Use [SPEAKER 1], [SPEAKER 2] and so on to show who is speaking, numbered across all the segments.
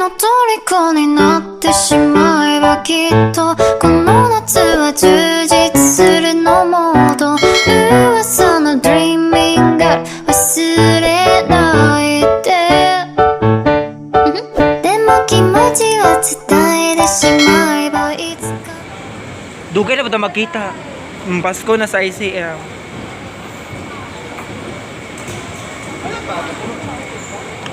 [SPEAKER 1] の虜になってしまえば、きっとこの夏は充実するの。もっと噂の Dreaming Girl 忘れないで。でも、気持ちは伝えてしまえば、いつか
[SPEAKER 2] Dugay na ba ito magkita? Pasko na sa ICM.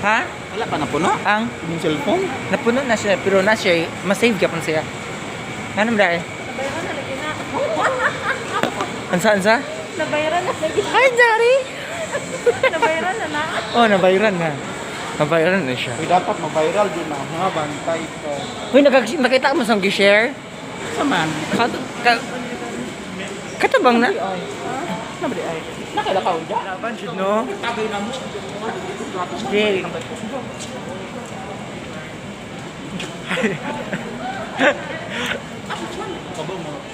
[SPEAKER 2] Ha?
[SPEAKER 3] Wala pa napuno?
[SPEAKER 2] Ang
[SPEAKER 3] Yung cellphone?
[SPEAKER 2] Napuno na siya, pero na siya masave gyapon siya. Ano ba?
[SPEAKER 4] Nabayaran na lagi na.
[SPEAKER 2] Ansa, ansa?
[SPEAKER 4] Nabayaran na lagi.
[SPEAKER 2] Hi, Daddy.
[SPEAKER 4] Nabayaran na na.
[SPEAKER 2] Oh, nabayaran na. Nabayaran na siya.
[SPEAKER 3] Uy, dapat ma-viral yun na. Mga bantay ko.
[SPEAKER 2] Uy, nakita mo sa gi-share?
[SPEAKER 3] Sa man?
[SPEAKER 2] Ka, katabang na?
[SPEAKER 3] Ano ba di ay? Nakailakaw dyan?
[SPEAKER 2] Laban jud, no?
[SPEAKER 3] Tagay na mo.
[SPEAKER 2] Okay.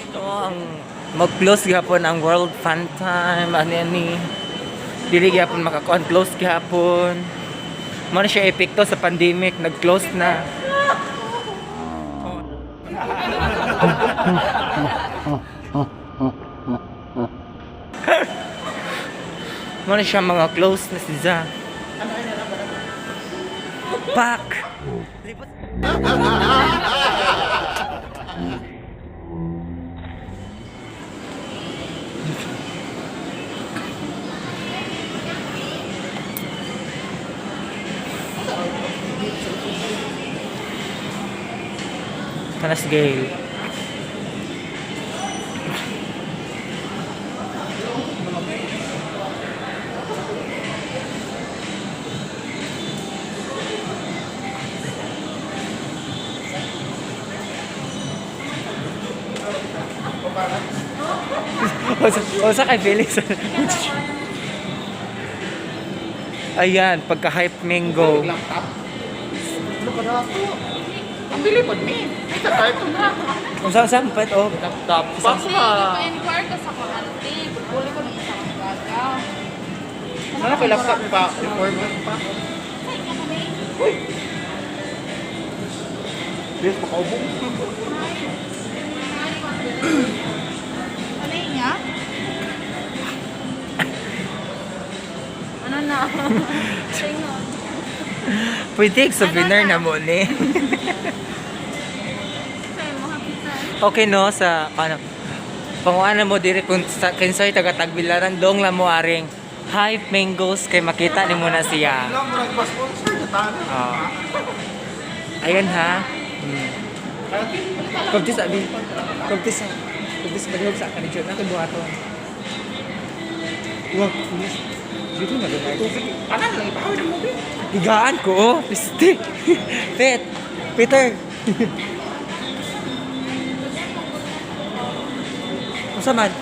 [SPEAKER 2] Ito ang mag-close gihapon ang World Fun Time ani ani. Dili gihapon makakuan, close gihapon. Mo na siya epekto sa pandemic, nag-close na. Mo na siya mga close na si Za. Pak! Kanas Gail. O sa kay Felix. Ayan, pagka-hype mango.
[SPEAKER 3] Laptop? Ano ka na ito? Ang bili po ni. Ito tayo ito na.
[SPEAKER 2] Kung saan saan pa oh.
[SPEAKER 3] Laptop. Baka.
[SPEAKER 4] Pa-inquire ka sa kong auntie. Puli ko ng isang gaga.
[SPEAKER 3] Ano kay laptop pa? Reform pa. Uy! Please, makaubong.
[SPEAKER 4] Ano yun niya? Ano na? Tingnan.
[SPEAKER 2] Pwede souvenir na mo ni.
[SPEAKER 4] Sa'yo mo, hapitan.
[SPEAKER 2] Okay, no, sa ano. Panguana mo diri kung sa kinsay taga Tagbilaran dong la mo aring Hype Mangoes kay makita nimo na siya.
[SPEAKER 3] Alam mo, nagpa-sponsor na tayo.
[SPEAKER 2] Oh. Ayan ha. Kubtis abi. Kubtis sa. Kubtis madihog sa kanidyo na buhaton. Wag, please. Dito na gamay.
[SPEAKER 3] Tubig. Ano lang, ipahawin ang movie.
[SPEAKER 2] Higaan ko, oh. Piste. Pet. Peter. Unsa man?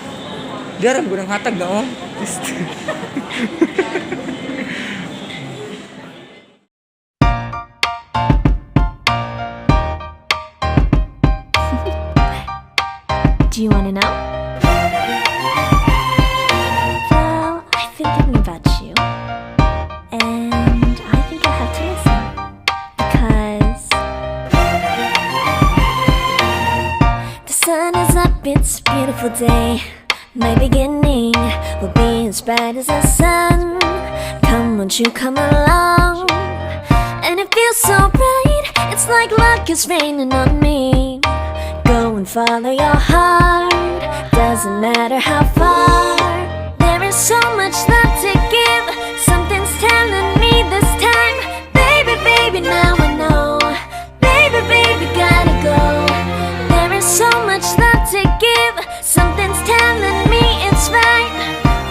[SPEAKER 2] Diaram ko ng hatag na, oh. Piste.
[SPEAKER 5] Do you want to know? Well, I've been thinking about you, and I think I have to listen because the sun is up, it's a beautiful day. My beginning will be as bright as the sun. Come, won't you come along? And it feels so right, it's like luck is raining on me. Go and follow your heart. Doesn't matter how far. There is so much love to give. Something's telling me this time. Baby, baby, now I know. Baby, baby, gotta go. There is so much love to give. Something's telling me it's right.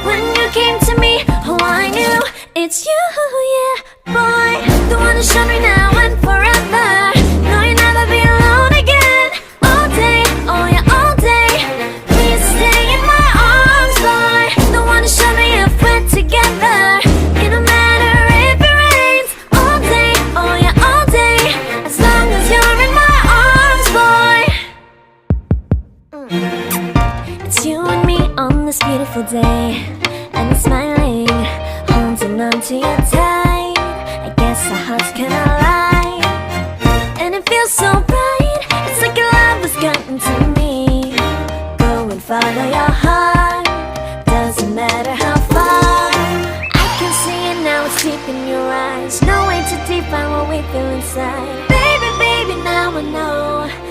[SPEAKER 5] When you came to me, oh, I knew it's you, yeah, boy. The one to show me now and forever. No, you'll never be alone again. All day, oh yeah, all day. Please stay in my arms, boy. The one to show me if we're together. It don't matter if it rains. All day, oh yeah, all day. As long as you're in my arms, boy. It's you and me on this beautiful day. And I'm smiling, holding on to you tight. I guess our hearts can align. our heart. Doesn't matter how far. I can see it now, it's deep in your eyes. No way to define what we feel inside. Baby, baby, now I know.